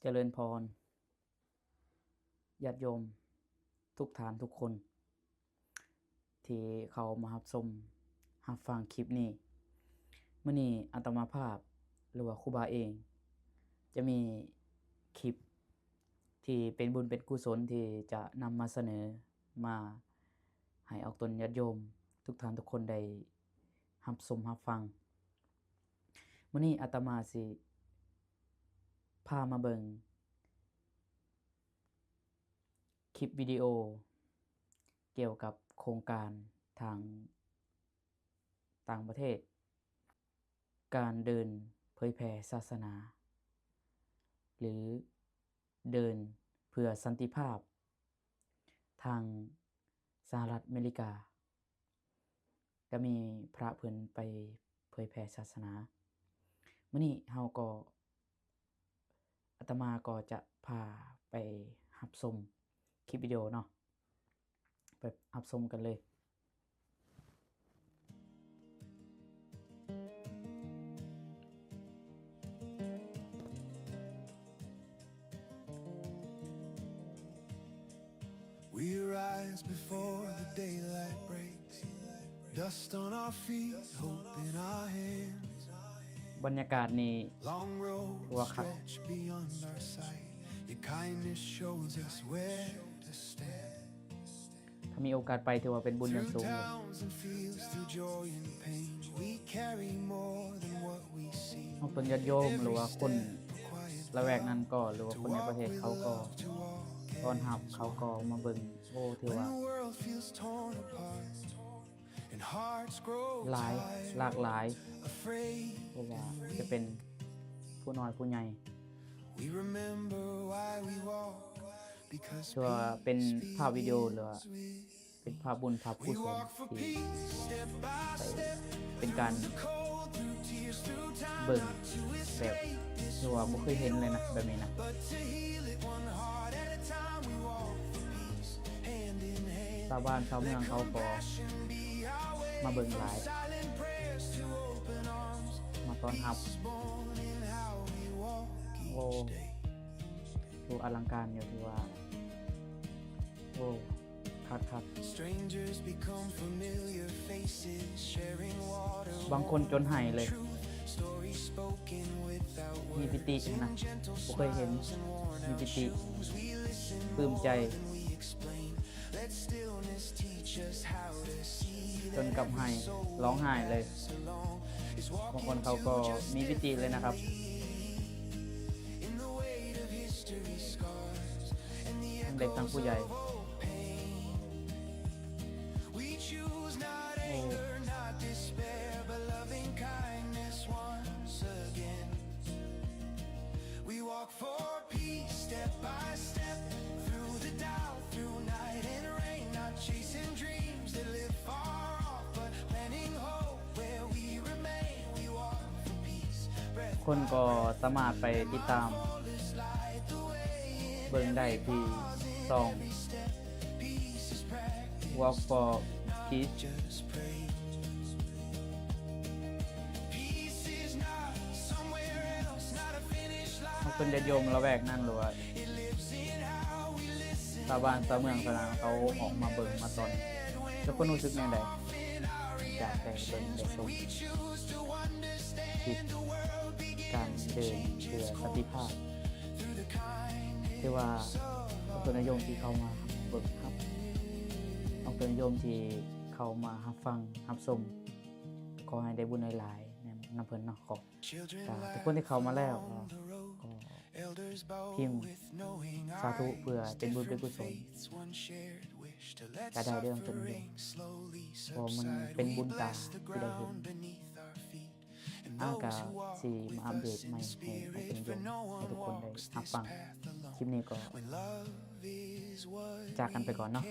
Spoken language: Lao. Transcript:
ຈະເລີນພອນ ຍາດໂຍມທຸກທ່ານທຸກຄົນ ທີ່ເຂົ້າມາຮັບຊົມຮັບຟັງຄລິບນີ້. ມື້ນີ້ອາດຕະມາພາບ ຫຼືວ່າຄູບາເອງ ຈະມີຄລິບທີ່ເປັນບຸນເປັນກຸສົນ ທີ່ຈະນຳມາສະເໜີ ມາໃຫ້ອອກຕົນຍາດໂຍມທຸກທ່ານທຸກຄົນໄດ້ຮັບຊົມຮັບຟັງ. ມື້ນີ້ອາດຕະມາຊິພາມາເບິ່ງຄລິບວິດີໂອກ່ຽວກັບໂຄງການທາງຕ່າງປະເທດ ການເດີນເຜີຍແຜ່ສາສະໜາ ຫຼື ເດີນເພື່ອສັນຕິພາບ ທາງສະຫະລັດອາເມລິກາ ກະມີພະເພິ່ນໄປເຜີຍແຜ່ສາສະໜາ. ມື້ນີ້ເຮົາກໍ ອາດຕະມາກໍຈະພາໄປຮັບຊົມຄລິບວິດີໂອເນາະ. ໄປຮັບຊົມກັນເລີຍ. We rise before the daylight breaks, dust on our feet, hope in our hands. ບັນຍາກາດນີ້ Long road ຖືວ່າຄັກ stretch beyond our sight. Your kindness shows us where to stand. ຖ້າມີໂອກາດໄປ ຖືວ່າເປັນບຸນຢ່າງສູງ. Through towns and fields, through joy and pain, we carry more than what we see. ອອກຕົນຍາດໂຍມ ຫຼືວ່າຄົນລະແວກນັ້ນກໍ ຫຼືວ່າຄົນໃນປະເທດເຂົາກໍຕ້ອນຮັບ ເຂົາກໍມາເບິ່ງ. ໂອ້ ຖືວ່າ When the world feels torn apart, ຫຼາຍ ຫຼາກຫຼາຍ ບໍ່ວ່າຈະເປັນຜູ້ນ້ອຍຜູ້ໃຫຍ່ ຖືວ່າເປັນພາບວິດີໂອ ຫຼືວ່າເປັນພາບບຸນພາບກຸສົນທີ່ໄດ້ເປັນການເບິ່ງແບບ ຖືວ່າບໍ່ເຄີຍເຫັນເລີຍນະ ແບບນີ້ນະ. ຊາວບ້ານຊາວເມືອງເຂົາກໍມາເບິ່ງຫຼາຍ ມາຕ້ອນຮັບ. ໂອ້ ໂອ້ ອະລັງການຢູ່ ຖືວ່າ ໂອ້ ຄັກໆ. ບາງຄົນຈົນໄຫ້ເລີຍ ມີປີຕິຫັ້ນນະ ບໍ່ເຄີຍເຫັນ ມີປີຕິ ປຶ້ມໃຈ ຈົນກັບໄຫ້ ຮ້ອງໄຫ້ເລີຍ. ບາງຄົນເຂົາກໍມີປີຕິເລີຍນະຄັບ ທັງເດັກທັງຜູ້ໃຫຍ່. ຄົນກໍສາມາດໄປຕິດຕາມເບິ່ງໄດ້ທີ່ຊ່ອງ Walk for Peace. ເພິ່ນຈະໂຍມລະແວກນັ້ນ ຫຼືວ່າຊາວບ້ານຊາວເມືອງເທົ່ານັ້ນ ເຂົາອອກມາເບິ່ງມາຕ້ອນ. ແລ້ວເພິ່ນຮູ້ສຶກແນວໃດ ຈາກໄດ້ເບິ່ງໄດ້ຊົມຄລິບການເດີນເພື່ອສັນຕິພາບ? ຖືວ່າອອກຕົນຍາດໂຍມທີ່ເຂົ້າມາເບິ່ງຮັບ ອອກຕົນຍາດໂຍມທີ່ເຂົ້າມາຮັບຟັງຮັບຊົມ ຂໍໃຫ້ໄດ້ບຸນຫຼາຍໆນຳ ນຳເພິ່ນເນາະ. ຂອບ ກະທຸກຄົນທີ່ເຂົ້າມາແລ້ວກໍພິມສາທຸເພື່ອເປັນບຸນເປັນກຸສົນ ກະໄດ້ເດີ ອອກຕົນຍາດໂຍມ ເພາະມັນເປັນບຸນຕາທີ່ໄດ້ເຫັນ. ອາ ກະຊິມາອັບເດດໃໝ່ໃຫ້ອອກຕົນຍາດໂຍມ ໃຫ້ທຸກຄົນໄດ້ຮັບຟັງ. ຄລິບນີ້ກໍຈາກກັນໄປກ່ອນເນາະ.